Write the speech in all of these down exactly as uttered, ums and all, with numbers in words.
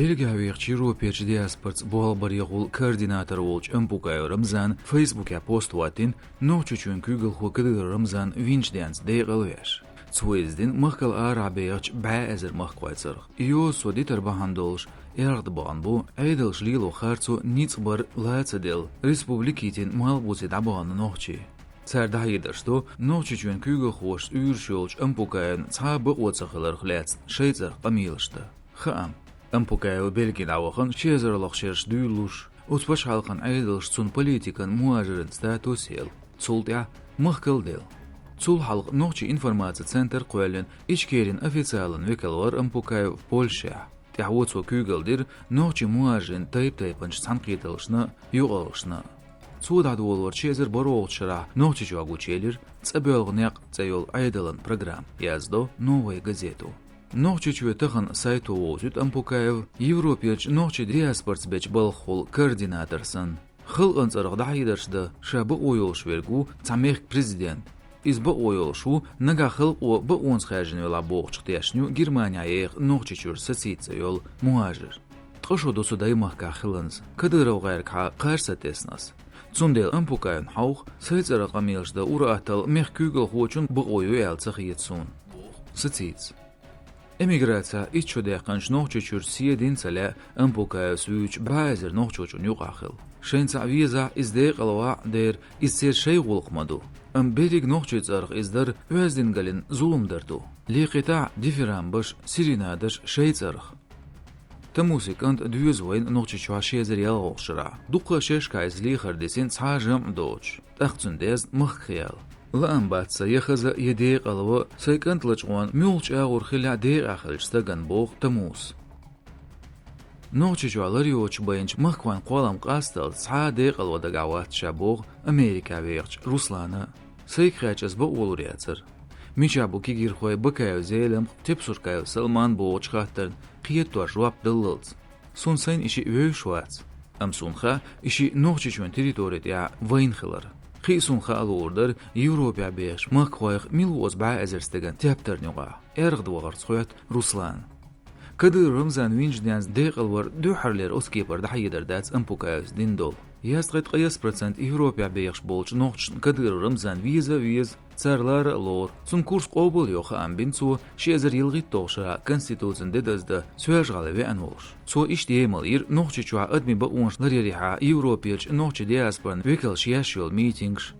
Бельгехь вехачу Европерчу диаспорца болх барехула координатор волчу Ампукаев Рамзана Фейсбукехь пост хӀоттийна, Нохчийчоьнан куьйгалхо Кадыров Рамзан винчу денца декъалвеш. Цо иза дина махкал арахь бехачу бӀе эзар махкахойн цӀарах. И йоза цо дитар бахьана долуш, эргӀадбахана бу Ӏедалша лело харцо ницкъ бар ла ца делла, республика йитина малхбузе дӀабахана нохчий. Цара дӀахьедарш до Нохчийчоьнан куьйгалхошца уьйраш йолчу Ампукаевна цхьа а бакъо ца хиларх лаьцна шайн цӀарах къамелаш дан. Хаам, Ампукаева Бельге дӀавахана ши эзарлагӀчу шераш дуьйлалуш, оцу пачхьалкхан Ӏедалша цунна политикан мухӀажиран статус елла, цул тӀаьхьа махкал делла. Цул хьалха нохчийн информацин центр кхоьллина Ичкерин официалан векал вара Ампукаев Польшехь. ТӀаьхьо цо куьйгалла дира нохчийн мухӀажирийн тайп-тайпанчу цхьаьнакхетаршна а, юкъараллашна а. Цо дӀадолорчу ши эзар бархӀолгӀачу шарахь Нохчийчохь гучуелира «ЦӀа боьлху некъ» цӀе йолу Ӏедалан программа, яздо «Новая газета». Нохчийчоь тахана сайто вовзуьйту Ампукаев, Европерчу нохчийн диаспорца бечу балхахула координатор санна. Халкъан цӀарах дӀахьедарш дан ша бакъо йолуш верг ву цхьа мехкан президент. Иза бакъо йолуш ву, нагахь халкъо бакъонца хаьржина велахь бохучух тешна ю Германехь еха Нохчийчуьра сацийтта цӀе йолу мухӀажир. Ткъа шо ду со даймахкахь хиланза, Кадыров гӀаьргахьа кхаж ца тесна ас. Цундела Ампукаевна хьовха, сайн цӀарах къамелаш дан ур-атталла мехкан куьйгалхочун бакъо ю аьлла ца хета суна, боху сацийтас. Эмиграцехь итт шо даьккхинчу Нохчийчуьра седина ца лаьа Ампукаевс вуьйчу бӀе эзар нохчочунна юкъахь хила. Шайна цхьаъ везахь, иза декъалвахь а дера, иза церан шайн гӀуллакх ма ду. Амма берриг нохчийн цӀарах иза дар оьздина галина зулам дар ду. Лекхийтахь а дифирамбаш, серенадаш шайн цӀарах. Тамуси кӀант доьза вайна Нохчийчохь ши эзар ялхолгӀачу шарахь. Дуккха а шерашкахь иза лехар дисина цхьа а жамӀ доцуш, тӀаккха цуьнан дезна махка хиъна. Лаам бац сан я хаза, я декъалва, сайн кӀант лачкъонна муьлххачу агӀор хиллехь а декъехь хиллачу стагана, боху Тамуса. Нохчийчохь лар йоцуш байначу махкахойн кхоллам къасталц цхьа а декъалва дагахь вац ша, боху Америкехь вехачу Руслана. Сайга хаьттича, ас бакъо лур яцара. Мичахь бу кегийрхой Бакаев Зелимха, Тепсуркаев Салман бохучу хаттарна кхетош жоп даллалц. Суна сайна и шиъ вевзаш вац. Амма суна хаьа, и шиъ Нохчийчоьнан территори тӀехь вайна хилар. Кхин а суна хаа луур дара Европехь бехачу махкахойх мила ву оцу бӀе эзар стеган тептарна юкъахь, эргӀадвахарца хоьтту Руслана. Кадыров Рамзан винчу денца декъалвар дуьххьарлера оцу кепара дӀахьедар дац Ампукаевс дина долу. Яц ткъе ткъайесна процент Европехь бехаш болчу нохчашна Кадыров Рамзан веза а веза, цара лара а лору. Цуьнан курс къобал а йо, хаам бина цо, ши эзар ялхитталгӀачу шарахь Конституцин де даздан Соьлжа-ГӀале веана волуш. Цо иштта емал йира Нохчийчохь адамийн бакъонаш ларъярехьа Европерчу нохчийн диаспоран векалша еш йолу митингаш.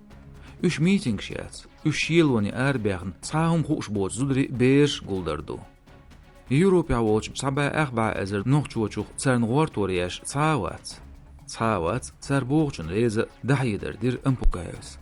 Уьш митингаш яц. Уьш шелоне арабаьхна, цхьа а хӀума хууш боцу зударий, бераш гулдар ду. Европехь волчу цхьа бӀе ах бӀе эзар нохчочух царна гӀортор еш цхьа а вац. Цхьа а вац, цара бохучунна реза а, дӀахьедар дира Ампукаевс.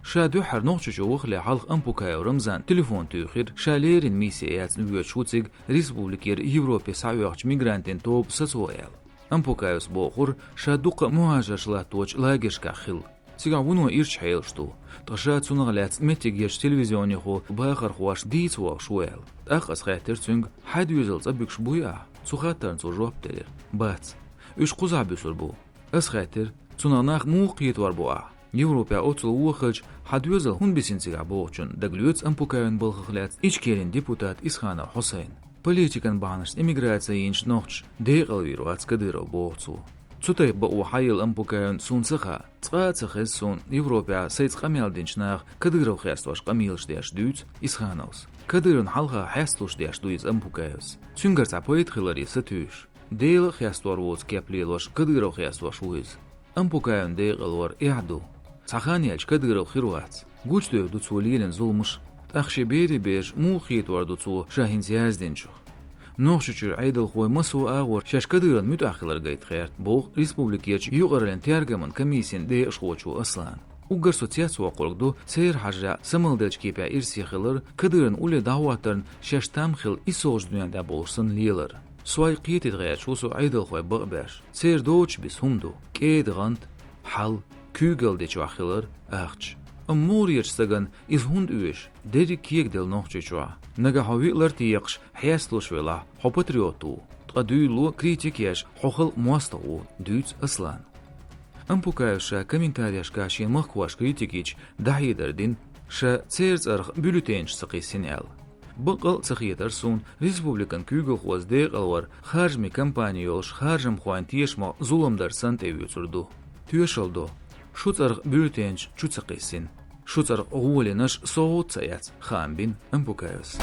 Ша дуьххьара Нохчийчу вахале хьалха Ампукаев Рамзана телефон туьйхира, ша леррина миссия яьцна воьдуш ву цига республикера Европе схьаоьхучу мигрантийн тоба сацо аьлла. Ампукаевс бохура, ша дуккха а мухӀажарш латточу лагершкахь хилла. Цигахь вуно ирча хьелаш ду. Ткъа ша цунах лаьцна меттигерчу телевизионехула бахархоша дийца вахаш ву аьлла. ТӀаккха ас хаьттира цуьнга: «Хьайн доьзалан цӀабуьгуш буй ахь?» Цу хаттарна цо жоп делира: «Бац. Уьш кхузахь буьсур бу». Ас хаьттира: «Цунах нах муха кхетор бу ахь? Европехь оццул вон хилча, хьан доьзал хӀунда бисина цигахь?» бохучунна дагалоьцу Ампукаевн балхах лаьцна Ичкерин депутат Исханов Хьусайн. Политикан бахьанашца эмиграци йинчу нохчаш декъалвийр вац Кадыров, боху цо. Цу тайпа бакъо хьан елла Ампукаевн суна ца хаьа, цкъа а ца хеза суна Европехь сайца къамел динчу наха Кадыров хестош къамелаш деш, дуьйцу Исхановс. Кадыровна хьалха хьесталуш деш ду иза Ампукаевс. Цуьнгара цхьа пайда хиларе сатуьйсуш. Дела а хестор воцу кеп лелош, Кадыров хестош ву иза. Ампукаевн декъалвар эхь ду. Цхьа хан яьлча Кадыров хир вац. Гучудевр ду цо лелийна зуламаш, тӀаккха шен берийн бераш муха кхетор ду цо ша хӀинца яздинчух? Нохчийчуьра Ӏедалхой массо а агӀор шаьш Кадыровн муьтӀахь хилар гайта гӀерта, боху республикерчу юкъараллин тергаман комиссин декъашхочо Аслана. Уггар со цецвоккхург ду, церан хьажарехь, самалделлачу кепехь ирсе хилар, Кадыровн улле дӀахӀоттарна шаьш там хилла и совгӀаташ дуьнен тӀехь болуш санна лелар. Со вай кхетийта гӀерташ ву со Ӏедалхой бакъбеш. Церан доцуш биса хӀума ду: кӀеда гӀант, хьал, куьйгалла дечохь хилар, ахча. Амма муха везачу стагана иза хӀунда оьшу, дерриг кегаделла Нохчийчохь? Нагахь хьо виъ лар текхаш, хьесталуш велахь, хьо патриот ву, ткъа дуьйлало критика еш, хьо халкъан мостагӀа ву, дуьйцу Аслана. Ампукаевс ша комментарийшкахь шен махкахошка критика йича дӀахьедар дина, ша церан цӀарах бюллетенаш ца кхиссина аьлла. Бакъал а ца хетар суна, республикан куьйгалхоза декъалвар харжамийн кампани йолуш харжамхойн тешамах зулам дар санна тӀеоьцур ду. Тоьшалла до, шуцӀарах бюллетенаш чу ца кхиссина, шуцӀарах гӀоланаш совгӀат ца эцна, хаам бина Ампукаевс.